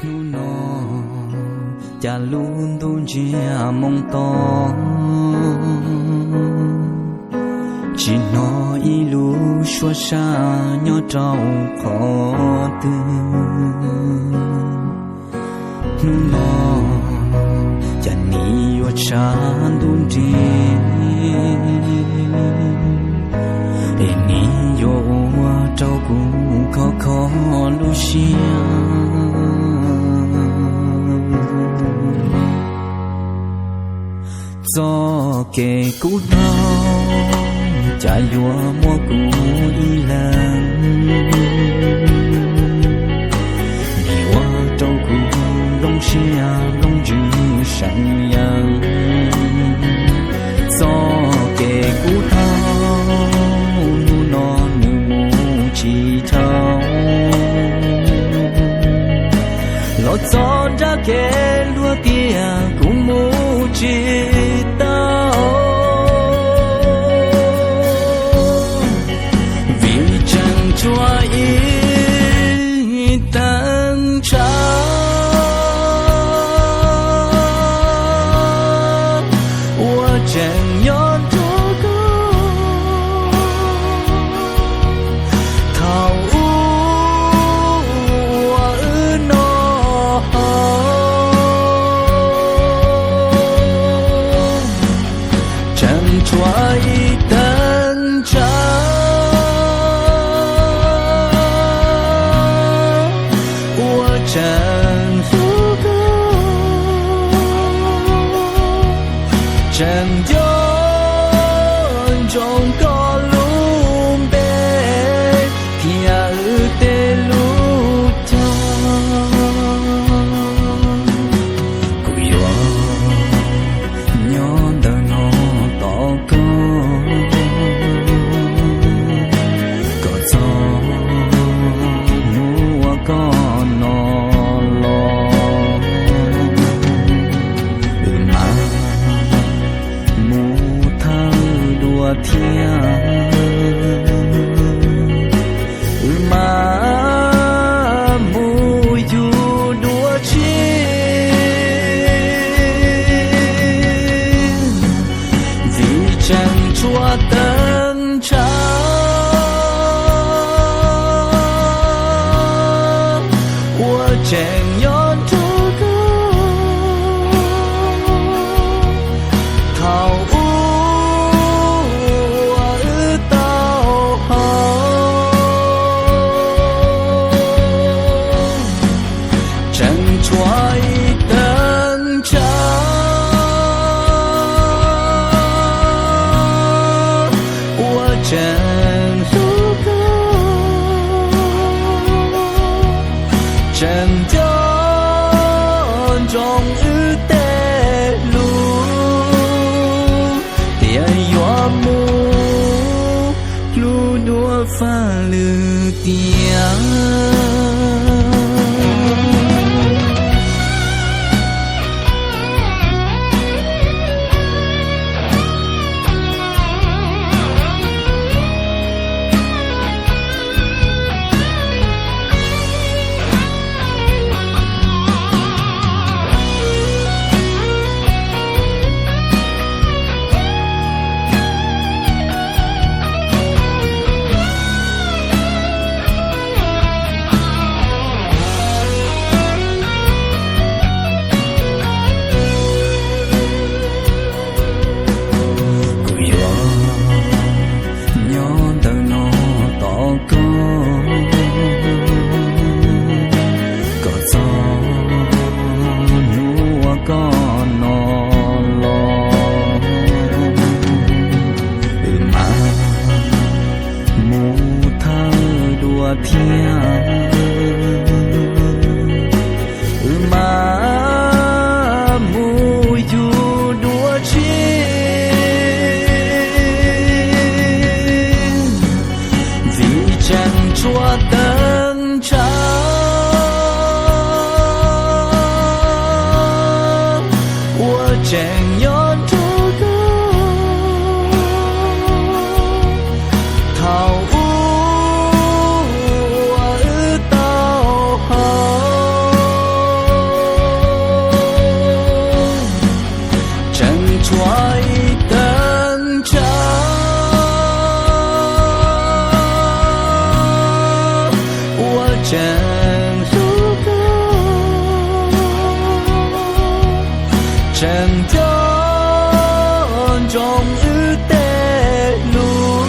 Hnub no cas lub ntuj ntsiag moo to, tsis hnov ib lub suab sab nyob rau qhov twg. Hnub no cas nim yuav tshav ntuj nrig, es nim yuav ua rau kuv khov kho lub siab. Txoj kev kub taug cas yuav muab kuv ib leeg, nim ua rau kuv nplooj siab nplooj ntsws seev yees. Txoj kev kub taug hnub no nws mus tsis dhau, los txog nrab kev luag tias kuv mus tsis tau, vim tseem tshuav ib teev tshav uas tseem nyob nrog koj. Thaum ub uas wb no tseem tshuav ib teev tshav uas tseem hlub koj, tseem nco ntsoov koj lub npe thiab wb tej lub caug. Kuv yuav nyob ntawm no tos koj, kom txog hnub uas koj no los, wb mam mus thawj dua thiab, wb mam mus yug dua tshiab, vim tseem tshuav teev tshav uas tseem nyob nrog koj. Thaum ub uas wb tau hau, tseem tshuav ib teev tshav uas tseem hlub koj, tseem nco ntsoov wb tej lub, tias yuav mus hlub dua faj lwm tiam. Kuv yuav nyob ntawm no tos koj, kom txog hnub uas koj no los, wb mam mus thawj dua thiab, wb mam mus yug dua tshiab, vim tseem tshuav teev tshav uas tseem nyob nrog koj. Thaum ub uas wb tau hau, Tseem hlub koj, tseem nco ntsoov wb tej hlub,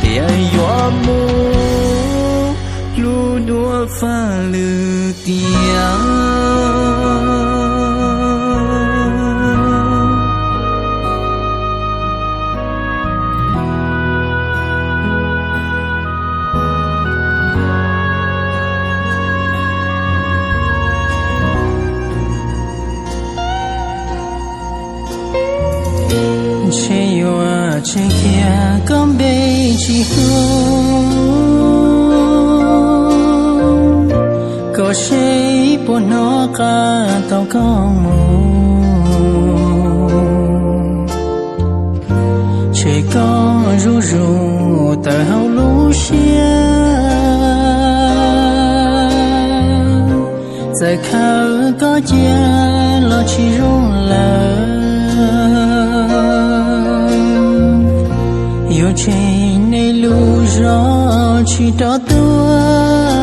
tias yuav mus hlub dua faj lwm tiam. Ntshe yuav tseg kiag koj npe tsis hu, koj seb puas hnov qab tau koj mus. Tshem koj zuj zus tawm hauv lub siab, txawm khawb koj cia los tsis zoo lawm. Yuav tseg nej lub zos tsis rov tuaj,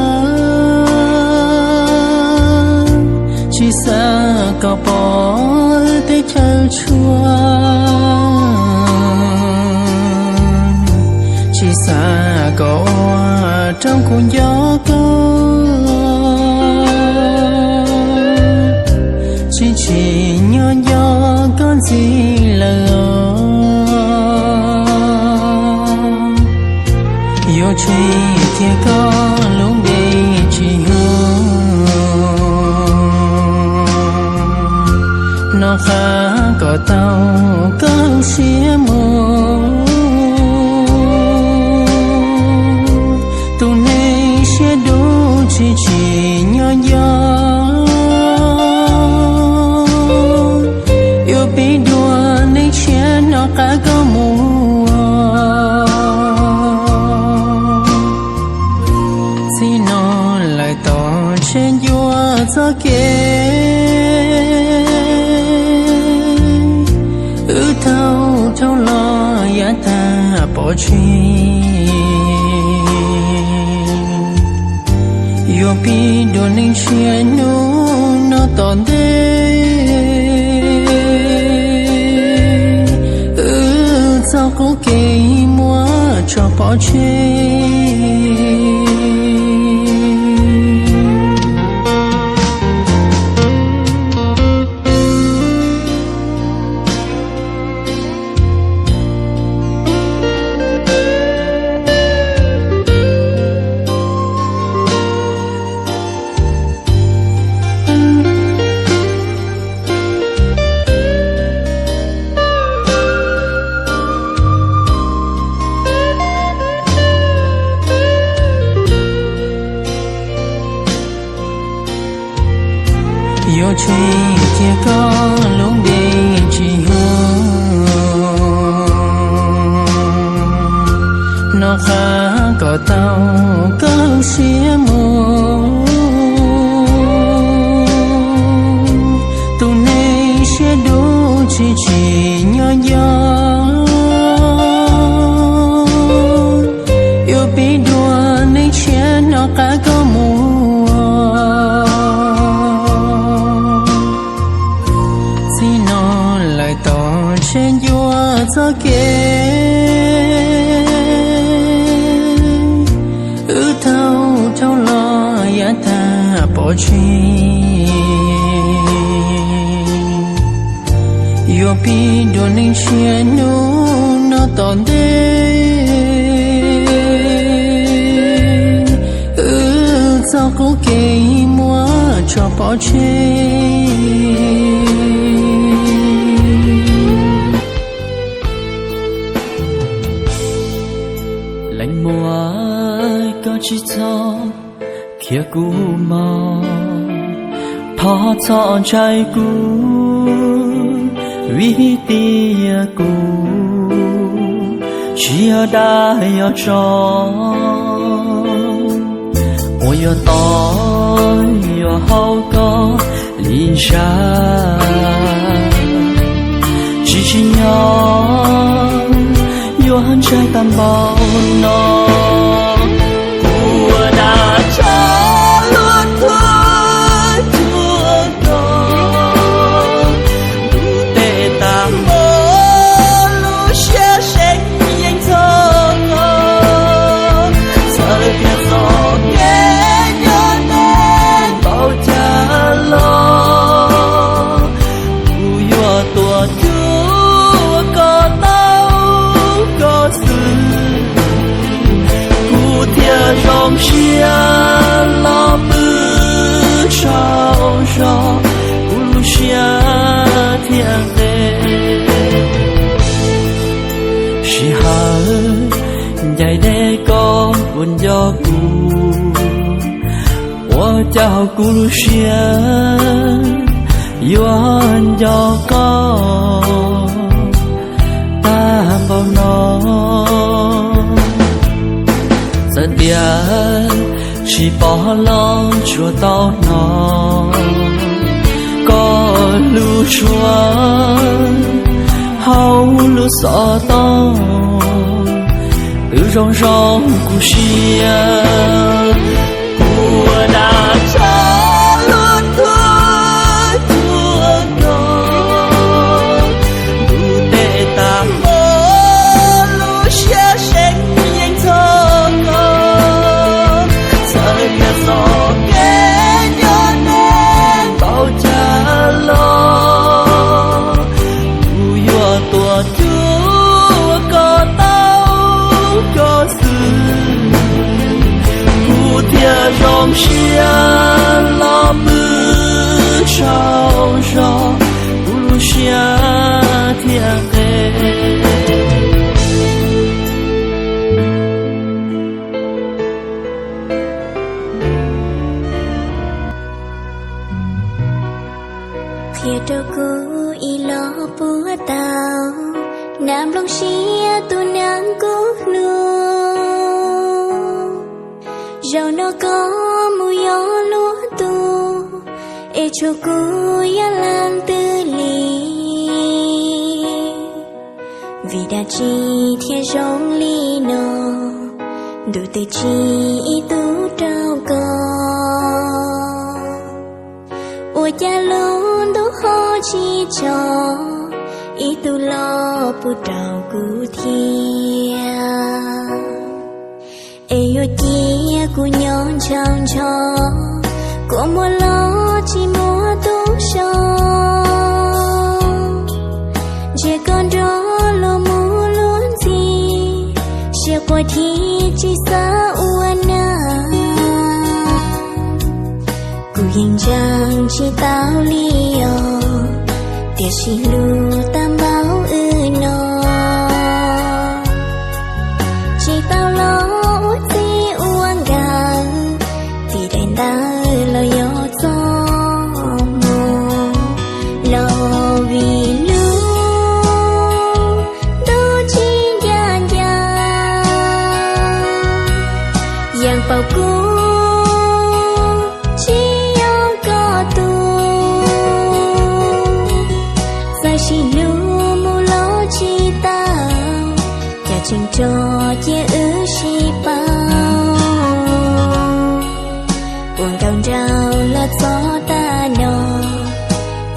tsis xav kom pom teb chaws tshua, tsis xav kom ua rau kuv nco koj, tsis tsim nyog nco koj ntxiv lawm. Yuav tseg kiag koj lub npe tsis hu, hnov qab kom tau koj siab mus. Tus neeg siab dub tsis tsim nyog nco, yuav pib dua neej tshiab hnov qab koj mus. Txij no lawm tom tsheej ncua txoj kev, wb thaum dhau los yav tag pov tseg. Yuav pib dua neej tshiab hnub no tom ntej, wb txoj qub kev muab tso pov tseg. Yuav tseg kiag koj lub npe tsis hu, hnov qab kom tau koj siab mus. Tus neeg siab dub tsis tsim nyog nco, yuav pib dua neej tshiab hnov qab koj mus. Txij no lawm tom tsheej ncua txoj kev, wb thaum dhau los yav tag pov tseg. Yuav pib dua neej tshiab hnub no tom ntej, wb txoj qub kev muab tso pov tseg. Leej muam, koj tsis txhob khiav kuv mus, thov txhob ntshai kuv, vim tias kuv tsis yog dag yog tsov uas yuav tom yuav haus koj li ntshai. Tsis tsim nyog yuav ntshai tag npaum no, kuv ua Zoo siab los pw tsaug zog, kuv lub siab thiaj nqe. Sij hawm ncaim deb koj puas nco kuv, ua cas kuv lub siab yuav nco koj tag npaum no. Txawm tias tsis pom los tsuas tau hnov koj lub suab hauv lub xov tooj, twb zoo zoo kuv siab. Kuv ua dab tso lub tuag tuag koj, kuv tej tag hmo lub siab seev yeej txog koj. Txawm yog txoj kev nco neeg npaum cas los, kuv yuav tuav cuag koj tau koj xwb, kuv thiaj zoo siab los pw tsaug zog, kuv lub siab thiaj nqe. Qhia rau kuv ib los puas tau, nas nplooj siab tus neeg kuv hlub. Zaum no koj mus yos luag tus, es tshuav kuv yog leej twg li? Vim dab tsi thiaj zoo li no, ntuj twb tsim ib tug rau koj. Ua cas lub ntuj ho tsis tso ib tug los pub rau kuv thiab? Es yuav cia kuv nyob ntshaus ntsho, kua muag los tsis muaj tus so. Ntshe koj nrog luag mus luag ntxiv, siab quaj thiab tsis xav ua neeg. Kuv yeej ntseeg tsis tau li os, tiam sis hlub tau npaum wb no. Tsis tau los ua txij ua nkawm, tim daim ntawv los yog txoj hmoo. Los vim lub ntuj tsis ncaj ncees, yeej paub kuv tsis yog koj tug. Txawm sib hlub mus los tsis tau, cas tseem tso cia wb sib pauv. Ua nkauj nraug los txog tag no,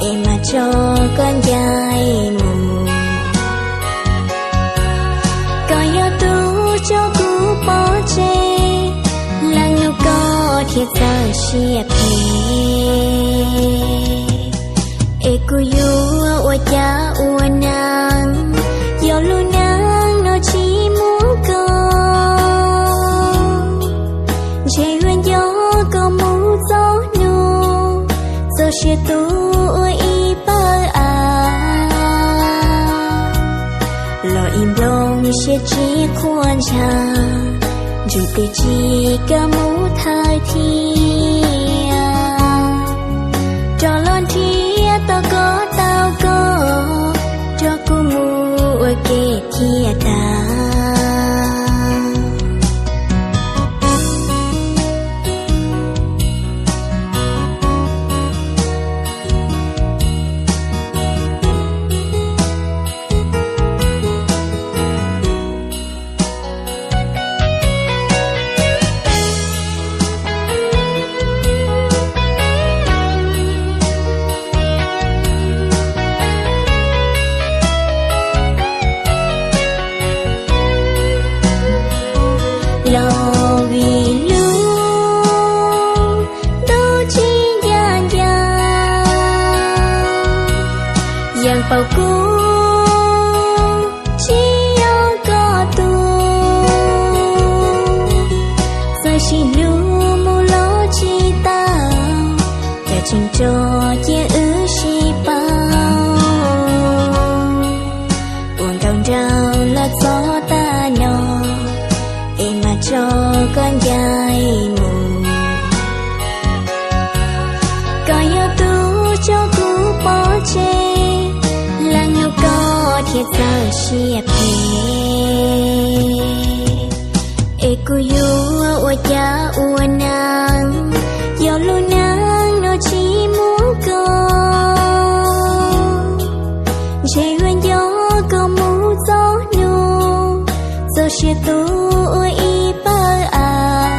es mam tso koj ncaim mus. Koj yog tus tso kuv pov tseg, leej nus koj thiaj txawj siab phem. Es kuv yuav ua cas ua neeg, yog lub neej no tsis muaj koj. Ntshe yuav nco koj mus txog hnub, txoj sia tu ua ib pawg av. Los ib nplooj siab tsis qhuas ntsha, ntsug twb tsis kam mus thawj thiab. Rov los nrhiav tau koj tau koj, nrog kuv mus ua ke thiaj tau. Los vim lub ntuj tsis ncaj ncees, yeej paub kuv tsis yog koj tug. Tiam sis hlub mus los tsis tau, cas tseem tso cia wb sib pauv. Ua ntaus nraug los txog tag no, es mam tso koj ncaim mus. Koj yog tus tso kuv pov tseg, leej hlub koj thiaj txawj siab phem. Es kuv yuav ua cas ua neej, yog lub neej no tsis muaj koj. Ntshe yuav nco koj mus txog hnub, txog siav tuag ua ib pawg av.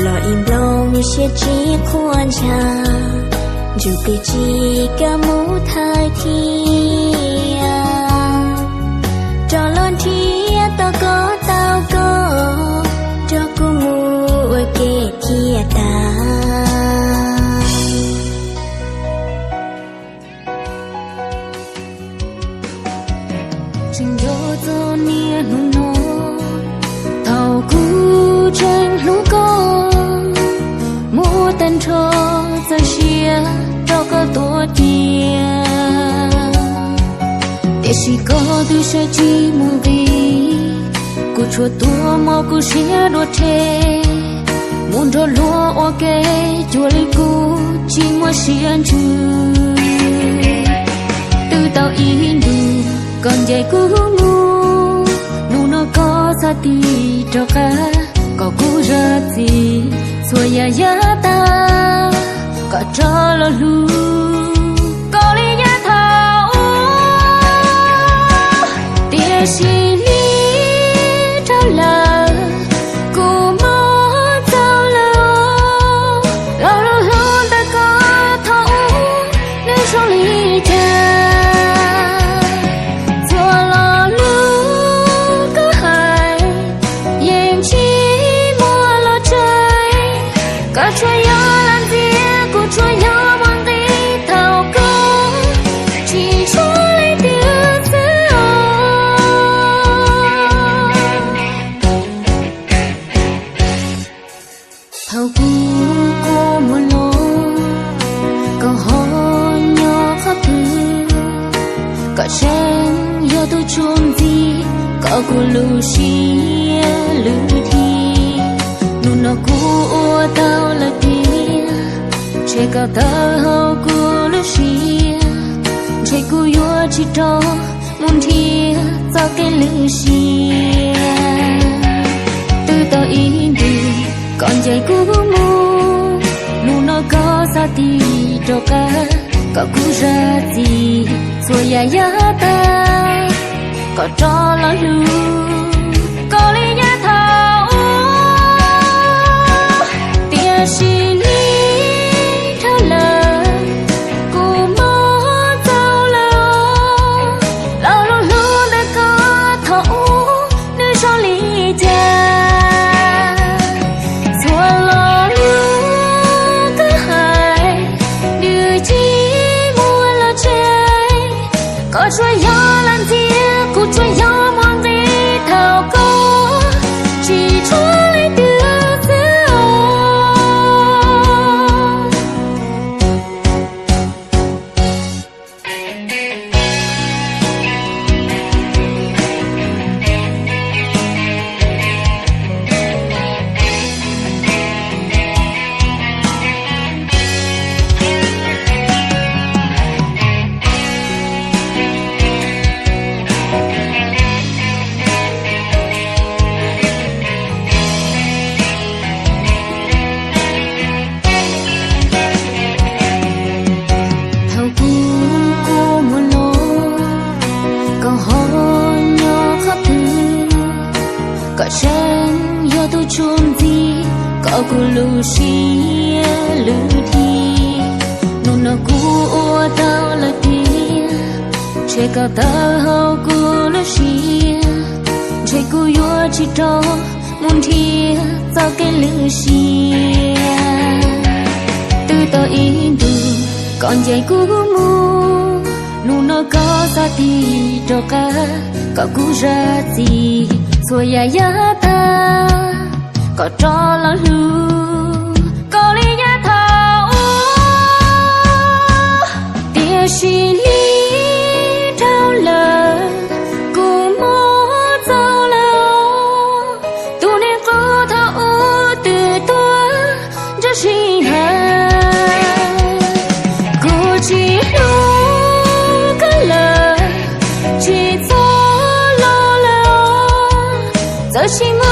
Los ib nplooj siab tsis qhuas ntsha, ntsug plig tsis kam mus thawj thiab. Rov los nrhiav tau koj tau koj, nrog kuv mus ua ke thiaj tag. Tseem nco txog niaj hnub no, thaum kuv tseem hlub koj, muab tag nrho txoj sia rau koj tuav cia. Tiam sis koj twb saib tsis mus nqis, kuv tshuav tua mov kuv siab dua rhe, mus nrog luag ua ke cuag li kuv tsis muaj siab ntsws. Twb tau ib ntus koj ncaim kuv mus, hnub no koj txhaj tig rov qab kom kuv zam txim txhua yam yav tag, kom rov los hlub koj li yav thaum ub. Tiam sis hnub dhau lawm, kuv mob txaus lawm, los lub hlub ntawm koj thaum ub nws zoo li cas. Txhua lo lus koj hais yeej tsis muaj los tseeb, koj tsuas yog lam ntxias, kuv tsuas yog muaj nqis thaum koj tsis tshua leej twg xwb os. Thaum kuv kua muag los, koj ho nyob qhov twg? Koj tseem yog tus tshua ntxiv kom kuv lub siab lwj dhia. Hnub no kuv ua tau lawm tiag, ntshe koj tawm hauv kuv lub siab, ntshe kuv yuav tsis rov mus nrhiav txoj kev lwj siab. Twb tau ib ntus koj ncaim kuv mus, hnub no koj txhaj tig rov qab kom kuv zam txim txhua yam yav tag, kom rov los hlub koj li yav thaum ub. Tiam sis hnub dhau lawm, kuv mob txaus lawm, los lub hlub ntawm koj thaum ub nws zoo li cas? Txhua lo lus koj hais nws tsis muaj los tseeb, koj tsuas yog lam ntxias, kuv tsuas yog muaj nqis thaum koj tsis tshua leej twg xwb os. Thaum kuv kua muag los, koj ho nyob qhov twg? Koj tseem yog tus tshua ntxiv kom kuv lub siab lwj dhia. Hnub no kuv ua tau lawm tiag, ntshe koj tawm hauv kuv lub siab, ntshe kuv yuav tsis rov mus nrhiav txoj kev lwj siab. Twb tau ib ntus koj ncaim kuv mus, hnub no koj txhaj tig rov qab kom kuv zam txim Txhua yam yav tag kom rov los hlub kom li yav thaum ub. Tiam sis li dhau lawm, kuv mob txaus lawm os. Tus neeg qub thaum ub twb tuag ntsaj sij hawm. Kuv tsis hlub koj lawm, tsis txhob los lawm os. Txawm sis